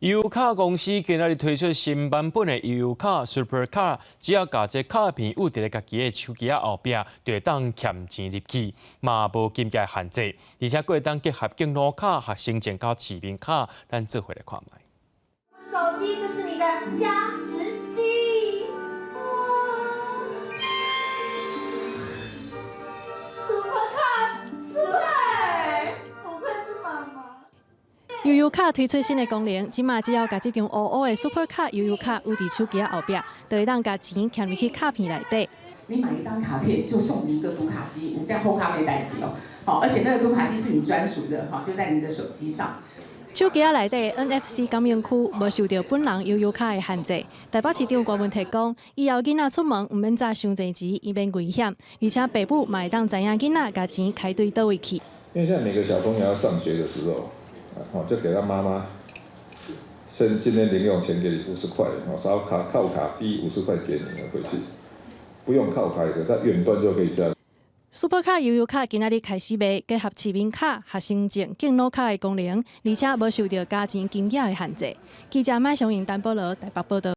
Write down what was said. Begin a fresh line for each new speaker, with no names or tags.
悠遊卡公司今仔日推出新版本的悠遊卡 Super 卡，只要共這卡片衢佇咧家己的手機仔後壁，就會當儉錢入去，嘛無金額限制，而且閣會當結合敬老卡、學生證佮市民卡，咱做伙來看覓。
手機就是你的加值機，哇！Super 卡，Super，不愧是媽媽。
悠遊卡推出新的功能，這馬只要共這張烏烏的 Super 卡悠遊卡衢佇手機仔後壁，就會當共錢儉入去卡片內底。
你買一張卡片就送你一個讀卡機，有這樣好康的代誌哦。好，而且那個讀卡機是你專屬的，哈，就在你的手機上。
手機仔內底 NFC 感應區無受著本人悠遊卡的限制。台北市長柯文哲講，以後囡仔出門毋免紮傷濟錢，以免危險，而且爸母嘛會當知影囡仔共錢開對佗位去。
因為現在每個小朋友要上學的時候，啊，就給他媽媽，先今天零用錢給你五十塊，哦，刷卡靠卡逼五十塊給你回去，不用靠卡，在遠端就可以這樣。
Super 卡悠遊卡今仔日開始賣，結合市民卡、學生證、敬老卡的功能，而且無受著加錢金額的限制。記者麥雄穎、丹保羅台北報道。